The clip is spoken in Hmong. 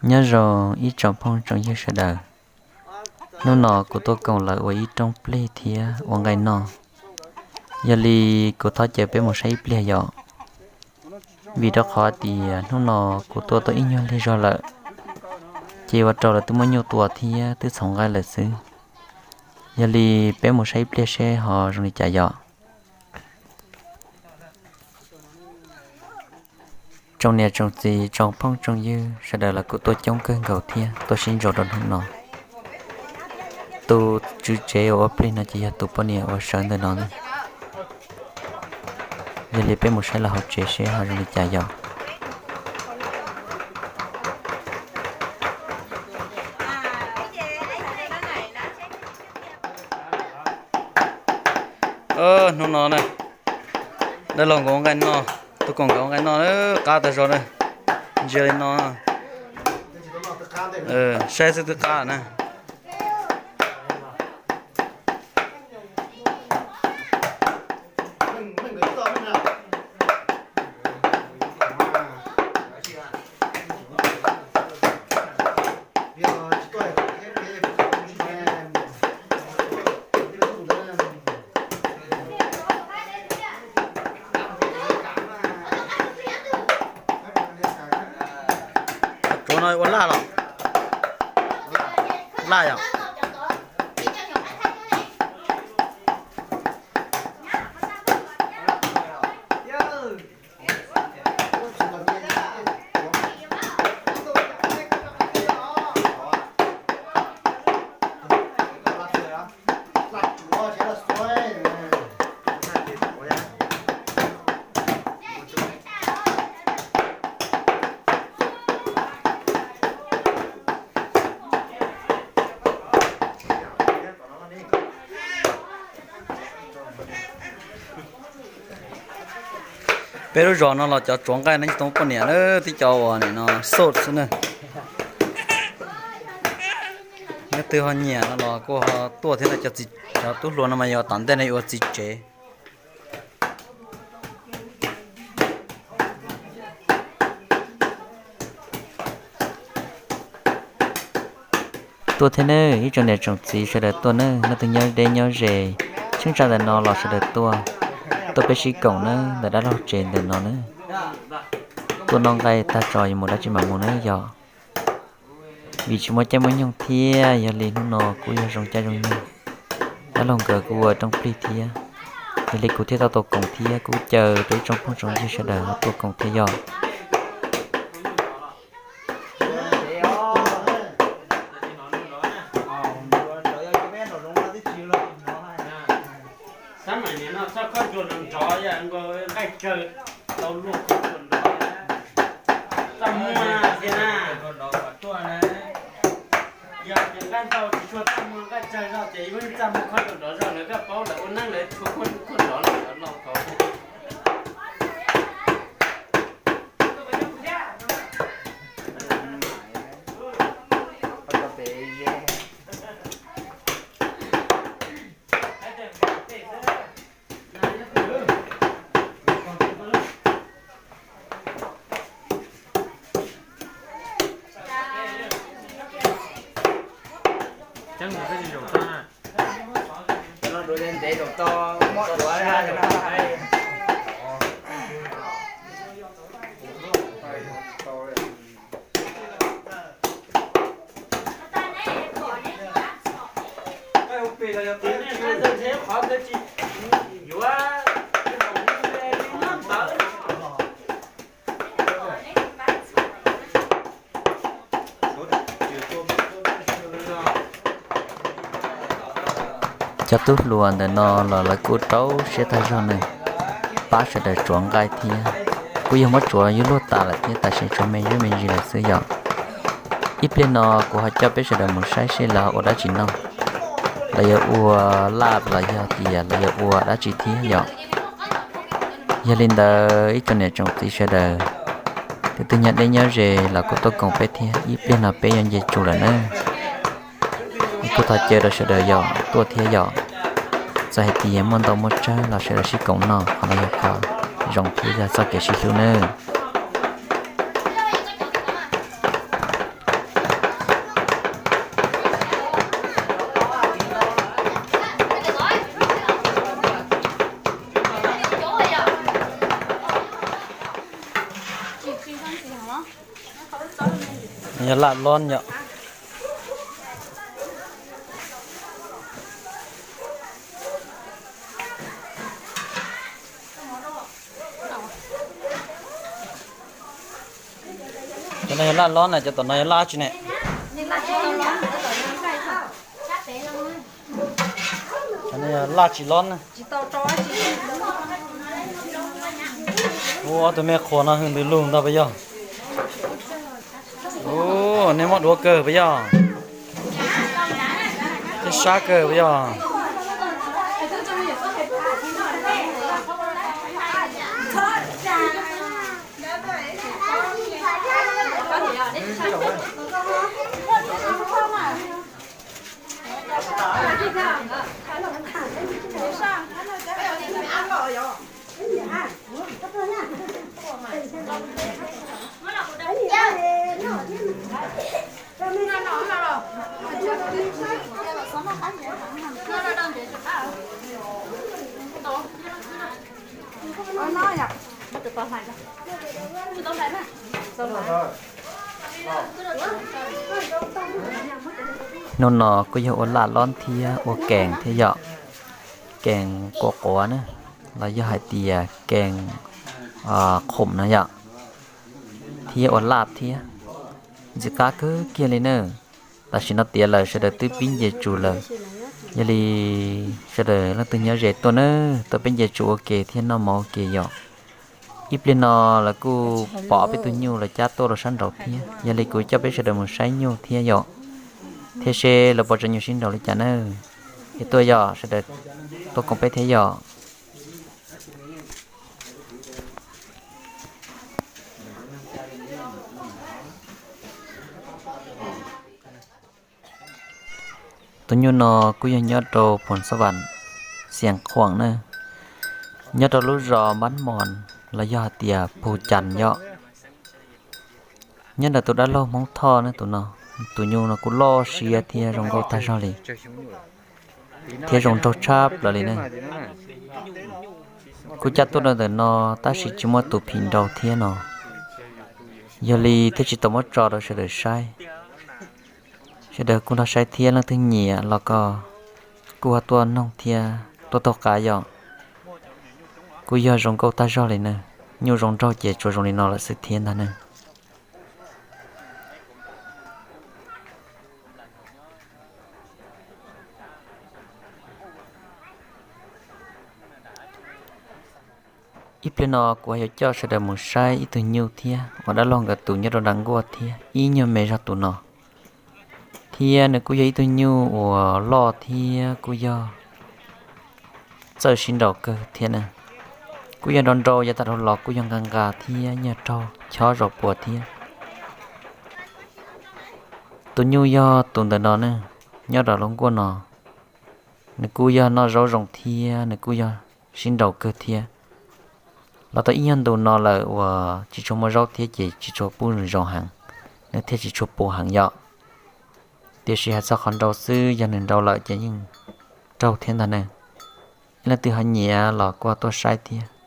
Nyob zoo ib tsoom phooj tsoom ywg sawv daws, hnub no kuv tuaj koom lawv ua ib rooj plig thiab ua nqaij noj. Yog li kuv thov caw peb mus saib ib pliag yom, vim rau qhov tias hnub no kuv tuaj tau ib nyuag lig zog lawm, ces ua rau lawv twb muab nyuj tua thiab twb txhoov nqaij lawm xwb. Yog li peb mus saib ib pliag seb ho zoo li cas yom. Tsoom niam tsoom txiv tsoom phooj tsoom ywg sawv daws los kuj tuaj coob kawg nkaus thiab tuaj sib ntso rau hnub no. Tus tswv tsev uas ua plig no ces yog tus poj niam uas sawv ntawm no na. Yog li peb mus saib lawv hauv tsev seb ho zoo li cas yom. Hnub no na, dab laug nkawd ua nqaij noj, tuaj koom nkawd ua nqaij noj, qab tag zog na. Ntsia li no, saib xwb twb qab na. Tsuav no ua laj los? Laj yom. Peb lub zos no los cov tsuav nqaij no tsis tau poj niam na, tib cov uas nim no xoj xwb na. Leej twg ho nyiam no los kuj ho tuaj thiab na, cov tub hluas no mas yog tom ntej no yuav ua txiv tsev. Tuaj thiab nawb, ib tsoom niam tsoom txiv sawv daws tuaj nawb, leej twg nyob deb nyob ze, cheeb tsam ntawm no los sawv daws tuaj, tuaj peb sib koom nawb, ntawm dab laug tsev ntawm no nawb. Tuaj noj nqaij tag tso yuav mus dab tsi mam mus nawb yog. Vim tsis muaj caij muaj nyoog thiab, yog li hnub no kuj yog zoo caij zoo nyoog, dab laug nkawd kuj ua rooj plig thiab, yog li kuv thiaj tau tuaj koom thiab kuj caw rau ib tsoom phooj tsoom ywg sawv daws tuaj koom thiab yog. Tab mam niam no txhob khob nrov nrov, nqaij tsawg tau luag khob nrov nrov, txaj muag tiag na. Yog tias nqaij ntau tsis tshua txaj muag, nqaij tsawg zog ces yeej txaj muag khob nrov nrov zog, lawv koj paub lawv ua neeb lawv tshua khob nrov nrov los thaum Cov tub hluas ntawm no los lawv kuj rau siab tag zog ne, pab sawv daws tsuav nqaij thiab. Kuj yog muab tsuav yuav luag tas lawm thiab, tam sim tsuav me ntsis me ntsis lawm xwb yom. Ib pliag no kuv ho coj peb sawv daws mus saib seb lawv ua dab tsi noj, lawv yuav ua laj los yog tias lawv yuav ua dab tsi thiab yom. Yog li ntawd ib tsoom niam tsoom txiv sawv daws, tus twg nyob deb nyob ze los kuj tuaj koom peb thiab, ib pliag no peb yuav nce tsuj lawm nawb. Kuv thov caw rau sawv daws yom tuaj thiab yom. Txawm hais tias muaj ntau muaj tsawg los sawv daws sib koom noj, qhov no yog qhov zoo thiab yog txoj kev sib hlub nawb. Yog laj lob yom. Cov no yog laj lob na, cov tom no yog laj tsi ne? Cov no yog laj tsis lob na. Ua ob tug me qhuas no hwj ntws lug ntag puas yog? Ua nej muab duav kawg puas yog? Tej sab kawg puas yog? Hnub no kuj yog ua laj lob thiab ua kees thiab yom. Kees quav quav na, los yog hais tias kees qhum na yom, thiab ua laj thiab. Ntxim qab kawg kiag li na. Tam sim no tiav lawm sawv daws twb pib nce tsuv lawm, yog li sawv daws leej twg nyob ze tuaj na, tuaj peb nce tsuv ua ke thiab noj mov ua ke yom. Ib pliag no lawv kuj pom peb tug nyuj lawv cab tuaj rau sab nraud thiab, yog li kuv coj peb sawv daws mus saib nyuj thiab yom, thiab seb lawv puas tso nyuj sib nraus li cas na. Es tuaj yom, sawv daws tuaj koom peb thiab yom. Tus nyuj no kuj yog nyob rau Phoos Xab Vam, Xias Khuam na, nyob rau lub zos Npab Mos los yog hais tias Phu Cas yom. Nyob ntawm tus dab laug Hmoob Thoj ne tus no, tus nyuj no kuj loj siab thiab zoo nkauj tag zog li, thiab zoo nraug tshaj plaws li ne. Kuj cab tuaj rau ntawm no tab sis tsis muaj tus phim nraus thiab no, yog li thiaj tsis tau muab tso rau sawv daws saib. Sawv daws kuj nrog saib thiab, leej twg nyiam los koj kuj ho tuaj noog thiab tuaj taug qab yom. Kuj yog zoo nkauj tag zog li na, nyuj zoo nraug ces tsuas zoo li no lawm xwb thiab ntag ne. Ib pliag no kuv yuav coj sawv daws mus saib ib tug nyuj thiab uas dab laug nkawd tus nyob rau nram nkuaj thiab ib nyuag me zog tus no, thiab nws kuj yog ib tug nyuj uas loj thiab kuj yog txawj sib nraus kawg thiab na. Kuj yog nrau nrau yav tag dhau los kuj yog nqa nqa thiab nyuag raug chob zos puas thiab. Tus nyuj yog tus ntawm no ne, nyob rau lub nkuaj no, nws kuj yog noj zaub zoo thiab nws kuj yog sib nraus kawg thiab. Los tau ib nyuag ntu no lawm uas tsis tshua muaj zaub thiab ces tsis tshua pub zoo heev, nws thiaj tsis tshua puv heev yom. Tiam sis hais txog qhov nrau xwb yog nws nrau lawm ces yeej raug thiab ntag ne. Leej twg ho nyiam los kuj tuaj saib thiab.